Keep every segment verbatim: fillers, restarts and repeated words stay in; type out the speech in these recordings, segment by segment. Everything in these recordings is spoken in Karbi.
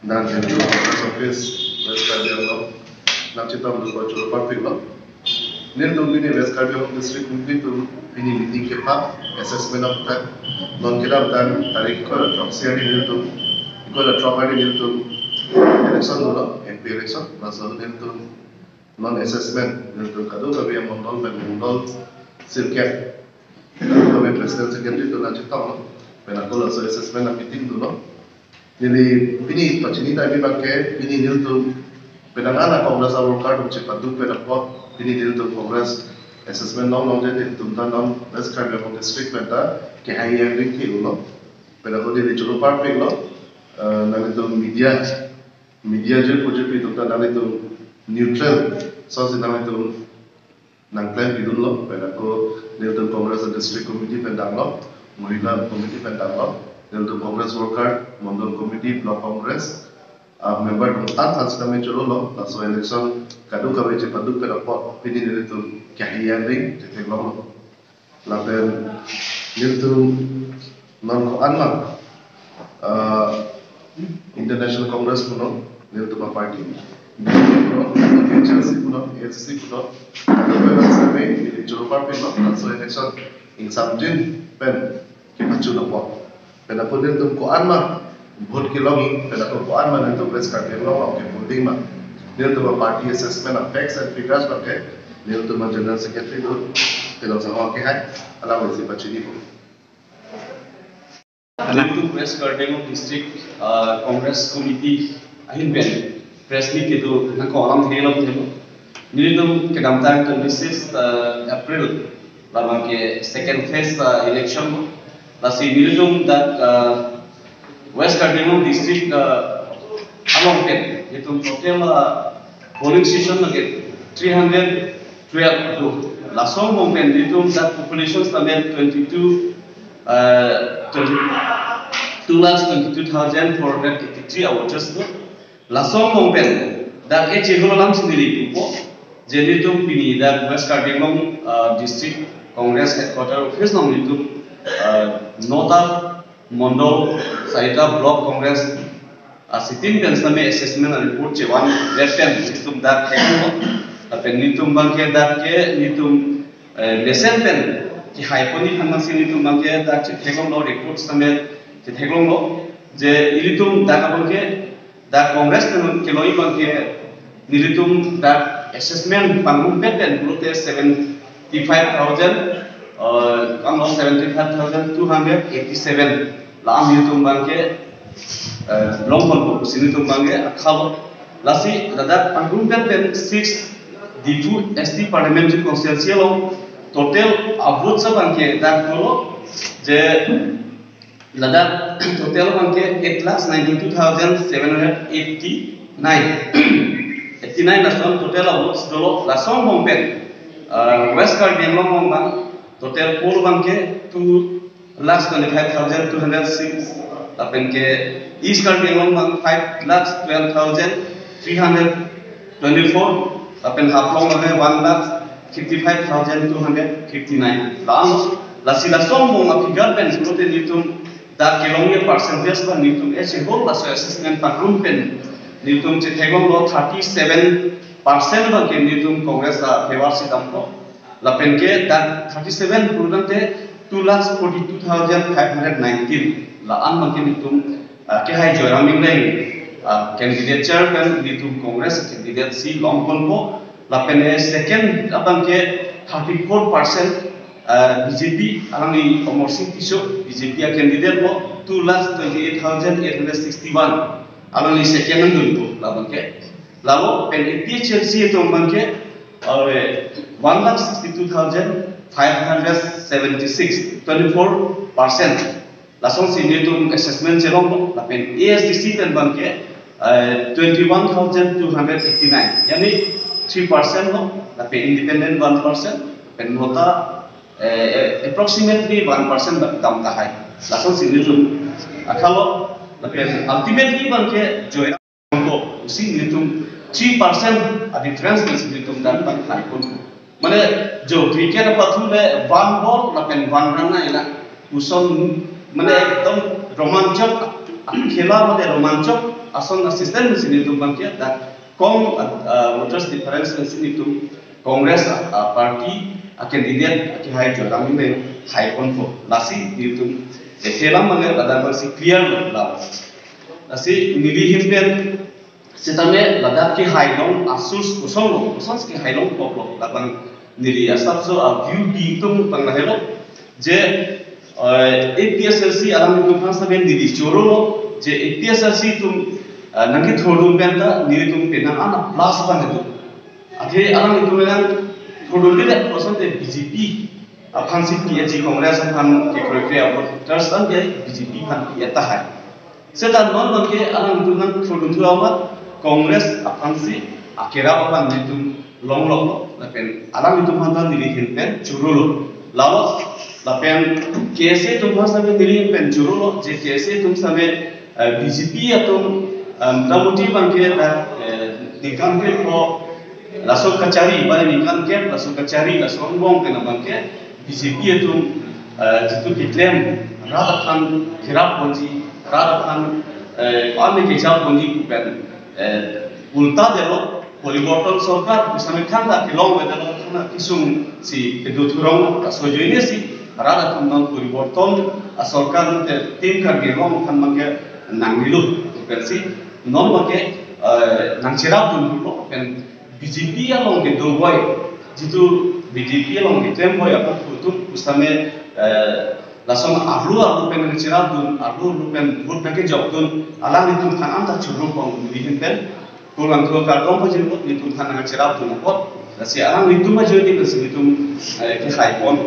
Dan Central Congress Office, West Karbi Anglong, nangchetongdun choro parpiklo. Nelitum pini West Karbi Anglong District Committee atum pini meeting kepha, assessment of time. Non kedamtang tarik ko throk-isi arni nelitum, ko throk arni nelitum election dolo, M P election, laso nelitum non assessment, nelitum kadokave amondol pen mondol sirkep, kadokave president secretary atum nangchetonglo, pen ako laso assessment a-meeting dolo. Neli pini pachini tame abangke, pini nelitum penang ana Congress a-worker atum chepaduk pen apot, pini nelitum Congress assessment longlongji, nelitum ta non West Karbi Anglong District pen ta kehai angring ke-olo. Pen ako neli choro parpiklo, eh, nanglitum media, media jirpo jirpi atum ta nanglitum neutral, so si nanglitum nangklempidunlo, pen ako nelitum Congress District Committee pen tanglo, Mohila Committee pen tanglo, nelitum Congress worker, Mondol Committee, Block Congress, ah, member atum aphan sitame chorolo, laso election kadokave chepaduk pen apot, pini nelitum kehai angring chetheklonglo. Lapen nelitum non ko-an ma, ah, International Congress punon, nelitum a-party, punon, H R C punon, A N C C punon, lapen sitame neli choro parpiklo, laso election ingsamjin pen kepachulo apot. Pen ako nelitum ko-an ma vote kelongji, pen ako ko-an ma nelitum West Karbi Anglong along ke voting ma. Nelitum a-party assessment a-facts and figures abangke nelitum a-General Secretary do, Tilok Ronghang kehai, alang isi pachinipo. Nelitum West Karbi Anglong District, uh, Congress Committee ahin pen press meet kedo nangkok alam thelo thelo. Nelitum kedamtang twenty-sixth, uh, April, labangke second phase, uh, election. Lasi nelitum dak, uh, West Karbi Anglong District, uh, along pen, nelitum total, uh, polling station lake three hundred twelve do. Laso angbong pen nelitum dak population sitame twenty-two, uh, twenty, two lakhs twenty-two thousand four hundred eighty-three a-voters do. Laso angbong pen dak echehor alam si neli pupo, je nelitum pini dak West Karbi Anglong, uh, District Congress Headquarter Office along nelitum, uh, nota mondol, sarita Block Congress a-system pen sitame assessment a-report chevan vet pen nelitum dak theklonglo. Lapen nelitum abangke dak ke nelitum, eh, mesen pen kehai ponji aphan si nelitum abangke dak chetheklonglo, report sitame chetheklonglo. Je ilitum dak abangke dak Congress pen kelongji abangke nelitum dak assessment pangrumpet pen pulote seventy-five thousand, uh, kanglo seventy-five thousand two hundred eighty-seven. La-an nelitum abangke, uh, longponpo pusi nelitum abangke akhalo. Lasi ladak pangrumpet pen six Diphu S T Parliamentary Constituency along total a-votes abangke dak dolo je ladak total abangke eight lakhs ninety-two thousand seven hundred eighty-nine. Eighty-nine lason total a-votes dolo. Laso angbong pen, uh, West Karbi Anglong along abang total poll abangke two lakhs twenty-five thousand two hundred six. Lapen ke East Karbi Anglong abang five lakhs twelve thousand three hundred twenty-four, lapen Haflong abang one lakh fifty-five thousand two hundred fifty-nine. La-an, lasi laso angbong a-figure pen pulote nelitum dak kelongji percentage abang nelitum echehor laso assessment pangrum pen nelitum chetheklonglo thirty-seven percent abangke nelitum Congress a-favor si dampo. Lapen ke dak thirty-seven pulotangte two lakhs forty-two thousand five hundred nineteen. La-an abangke nelitum, ah, kehai Joyram Engleng, ah, candidature pen nelitum Congress candidate si longponpo. Lapen ke second abangke thirty-four percent, ah, B J P alangli Amarsing Tisso B J P a-candidate lo two lakhs twenty-eight thousand eight hundred sixty-one. Alangli second nangdunpo labangke. Lapen A P H L C atum abangke, ah, one lakh sixty-two thousand five hundred seventy-six, twenty-four percent. Lasonsi nelitum assessment chelonglo, lapen A S D C pen abangke, eh, twenty-one thousand two hundred eighty-nine, yani three percent lo, lapen independent one percent, lapen NOTA, eh, eh, approximately one percent bak dam tahai. Lasonsi nelitum akhalo, lapen ultimately abangke Joyram ko, pusi nelitum three percent a-difference pensi nelitum dak abang thaipon. Mane, jo cricket apathu le one ball lapen one run na ila. Koson, mane, ekdom romanchok, khela mane romanchok, ason a-system si nelitum abangke dak kong, ah, ah, voters difference si nelitum Congress, ah, party a-candidate akehai Joyram Engleng haiponpo. Lasi nelitum, eh, thelam mane ladak abangsi clear lo la. Lasi neli ahin pen setame ladak kehai along a-source kosonlo, kosonsi kehai longpoklo, labang neli asapso a-view pi atum abang lahelo. Je, eh, A P H L C alanglitum aphan setame neli chorolo, je A P H L C atum, eh, nangkethurdun pen ta nelitum penang an a-plus abang hetu. Athe alanglitum nangthurdundedet pulote B J P aphansi pi-etji, Congress aphan kekroikre a-voters an ke B J P aphan pi-et tahai. Seta non abangke alanglitum nangthurdun thu amat Congress aphansi akerap abang nelitum longloklo, lapen alanglitum aphan ta neli ahin pen chorolo. Lalo, lapen K S A atum aphan setame neli ahin pen chorolo, je K S A atum setame, eh, B J P atum, em, motamoti abangke ta, eh, ningkan kep laso kachari, bang ningkan kep laso kachari, laso angbong pen abangke B J P atum, eh, jitu keklem, rat aphan kerapponji, rat aphan, eh, kami kejapponji pu pen, eh, ulta delo, poriborton sorkar pu setame thangta kelongvedetlo, thangta kesung si kedo thurong, laso ajoinesi rat atum abang poriborton a-sorkar te Team Karbi Anglong aphan abangke nangnelo pu pensi non abangke, eh, nangcherapdunlo, pen B J P along kedo boi, jitu B J P along keklem boi aphan atum pu setame, eh, lason arlo arlo pen nangcherapdun, arlo arlo pen vote nangkejokdun, alanglitum aphan anta choro pon neli ahin pen. Kurvangthu kardom pajirpo, nelitum aphan nangcherapdun apot. Lasi alanglitum ajoine lasi nelitum, eh, kehaipon.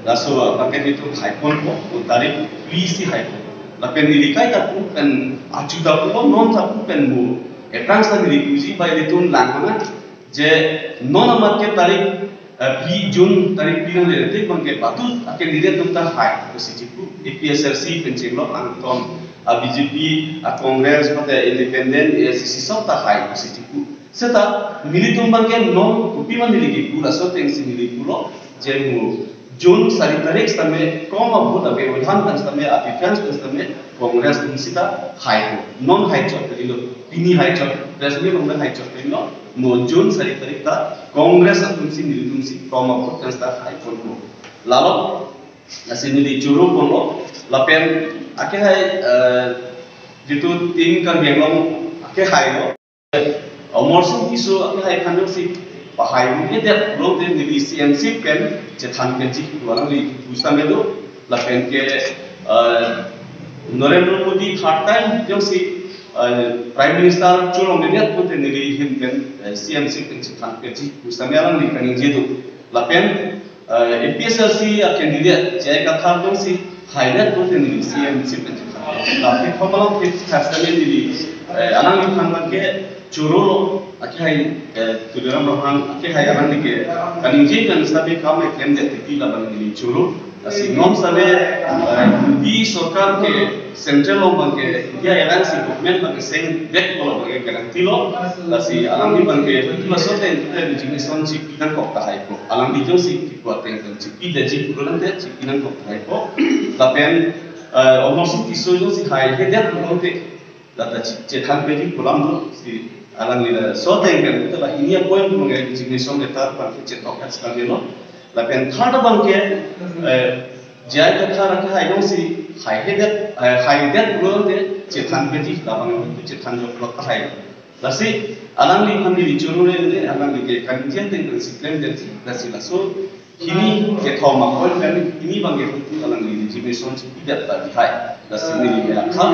Laso abangke nelitum haiponpo, tarik phli si haipo. Lapen neli kaita pu pen achu ta pulo, non ta pu pen mo. Aphrangsi neli puji bai nelitum lang mana. Je non amat ke tarik, eh, phli, June tarik phli nangle tik abangke batut a-candidate atum ta hai pusi chipu. A P H L C pen chenglok angton, a-B J P, a-Congress, mate independent, A I C C sop ta hai pusi chipu. Seta nelitum abangke non kopi ma neli kipu, laso atengsi neli pulo, je mo June sari tarik setame kong a-vote a-vyavadhan pen setame, a-difference pen setame Congress atum sita haipo. Non haichot kalilo, pini haichot, press meet along haichot kalilo, mo June sari tarik ta Congress atumsi nelitumsi kong a-vote pen sita haiponpo. Lalo, lasi neli choro ponlo, lapen akehai, eh, jitu Team Karbi Anglong akehailo. Amarsing Tisso akehai aphan jongsi pahai-un-edet pulote neli C M seat pen chethan peji pu alangli pu setame do, lapen ke, eh, Narendra Modi third time jongsi, eh, Prime Minister cholongledet pulote neli ahin pen, eh, C M seat pen chethan peji pu setame alangli kaningje do. Lapen eh, A P H L C a-candidate J I Kathar jongsi haidet pulote neli C M seat pen chethan. Lapen komalam ke khas kami neli, eh, alangliphan abangke chorolo, akehai, eh, Tuliram Ronghang, akehai alangli ke kaningje kan setame kam eklem det tipi labang neli choro. Lasi non setame, eh, Modi sorkar ke central along abangke India Alliance government abangke seng back ko abangke guarantee lo. Lasi alangli abangke laso ateng te resignation si pi nangkok tahai ko. Alangli jongsi kipu ateng pen chipidetji pulo tangte chipi nangkok tahai ko. Lapen, eh, Amarsing Tisso jongsi haihedet pulote, lata chi-, chethan peji pu alam do, si alangli laso ateng pen te la hini a-point abangke resignation letter abangke chetok et sekali lo. Lapen third abangke, eh, J I Kathar akehai jongsi haihedet, eh, haidet pulote chethan peji, labang chethan joklok tahai. Lasi alangliphan neli choro le le, alangli ke kaningje ateng pen si klemdetji, lasi laso hini kethom a-point pen hini abangke putu alangli resignation si pidet ta dihai. Lasi neli ke akha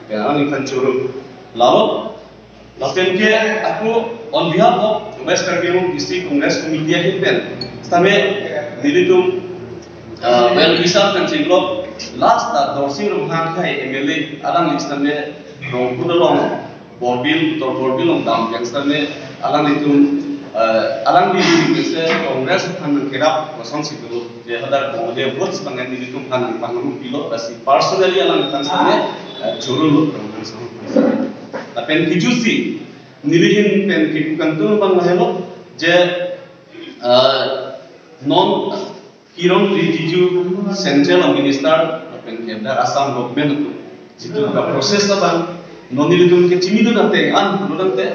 pen alangliphan choro. Lalo, lapen ke ako on behalf of West Karbi Anglong District Congress Committee ahin pen setame nelitum, ah, well wisher kan chenglok, last ta Dorsing Ronghang akehai M L A alangli setame Rongkut along Borbil, Uttor Borbil along dam pen setame alanglitum, eh, alangli se Congress aphan nangkerap kosonsi do, je hadak Bangladesh votes abang nelitum aphan nangpangrum pilo, lasi personally alangliphan setame, eh, choro lo, Ronghang setame. Lapen kejutsi neli ahin pen kipu kangtung abang lahelo, je, eh, non Kiren Rijiju Central Minister lapen ke dak Assam government atum jitu ka-process abang Non nelitum kechini dun ateng an pulo tangte,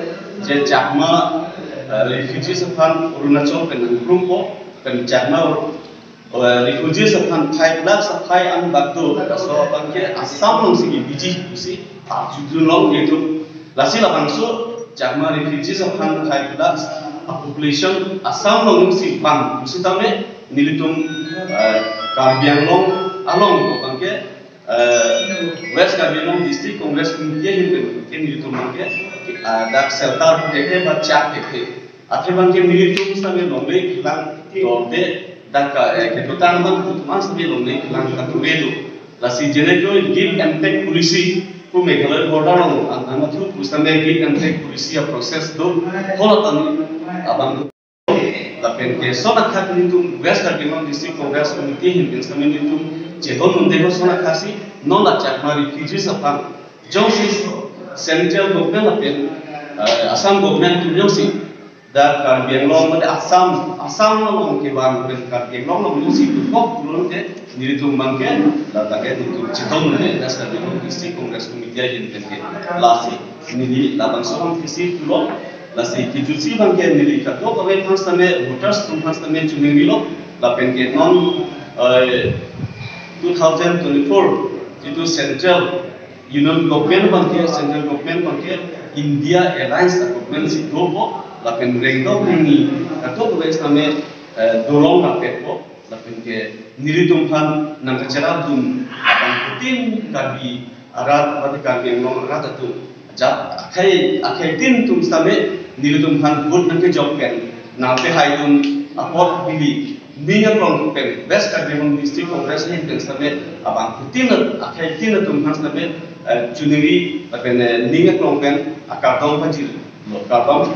je Chakma, eh, refugees aphan Arunachal pen nangkrumpo, pen Chakma, eh, refugees aphan five lakhs aphai an bak do, laso abang ke Assam alongsi kebiji pusi arjudun long nelitum. Lasi labangso Chakma refugees aphan five lakhs a population Assam alongsi bang pusitame nelitum, eh, Karbi Anglong along abang ke, eh, West Karbi Anglong District Congress Committee ahin pen ke nelitum abang ke, ah, dak shelter thekthe ba chak thekthe. Athe abang ke nelitum sitame longle kelang dorde, dak ka, eh, kedotang abang nelitum sitame longle kelang kature do. Lasi jeneko give and take policy pu Meghalaya border along an, an mathu pusitame give and take policy a process do. Hol atan abang lapen ke lason akhak nelitum West Karbi Anglong District Congress Committee ahin pen sitame nelitum chedondunde, lason akhak si non la Chakma refugees aphan jongsi central government lapen, eh, Assam government atum jongsi dak Karbi Anglong mate Assam, Assam along kevang pen Karbi Anglong along jongsi dokok pulote nelitum abang ke, la ta ke nelitum chedondunde West Karbi Anglong District Congress Committee ahin pen ke. Lasi neli labangso abang kisi pulo, lasi kejutsi abang ke neli kadokave aphan sitame, voters atum aphan sitame choningrilo, lapen ke non, eh, two thousand twenty-four jitu central Union government abang ke, central government abang ke India Alliance a government si dopo, lapen rengdok rengni kadokave sitame, eh, dolong rapetpo, lapen ke nelitum aphan nangkacherapdun abangphutin Karbi arat, mate Karbi Anglong arat atum, ja, akhei, akheitin atum sitame nelitum aphan vote nangkejok pen nangpehaidun apot neli ning aklong pen West Karbi Anglong District Congress ahin pen sitame abangphutin, akheitin atum aphan sitame, eh, choningri lapen, eh, ning aklong pen akardom pajirlo, kardom.